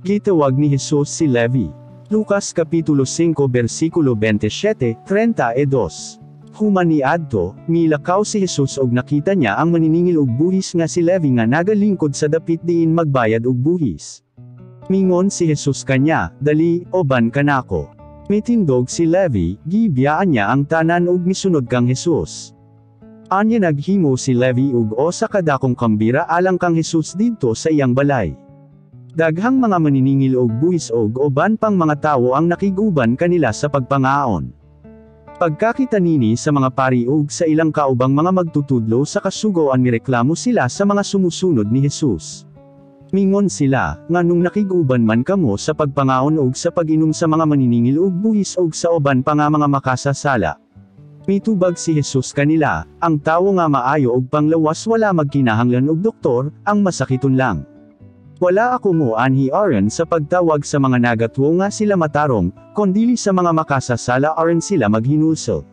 Gitawag ni Jesus si Levi. Lucas Kapitulo 5 versikulo 27, 32. Human niadto, milakaw si Jesus og nakita niya ang maniningil og buhis nga si Levi nga nagalingkod sa dapit diin magbayad og buhis. Mingon si Jesus kanya, "Dali, uban ka nako." Mitindog si Levi, gibiyaan niya ang tanan ug misunod kang Jesus. Anya naghimo si Levi og usa ka dakong kambira alang kang Jesus didto sa iyang balay. Daghang mga maniningil og buhis og uban pang mga tawo ang nakig-uban kanila sa pagpangaon. Pagkakita nini sa mga pari ug sa ilang kaubang mga magtutudlo sa kasugoan, mireklamo sila sa mga sumusunod ni Jesus. Mingon sila, "Nganong nakig-uban man kamo sa pagpangaon ug sa pag-inom sa mga maniningil og buhis ug sa uban pa nga mga makasasala?" Mitubag si Jesus kanila, "Ang tawo nga maayo og panglawas wala magkinahanglan og doktor, ang masakiton lang. Wala ako mo anhi aron sa pagtawag sa mga nagatuo nga sila matarong, kondili sa mga makasasala aron sila maghinulsol."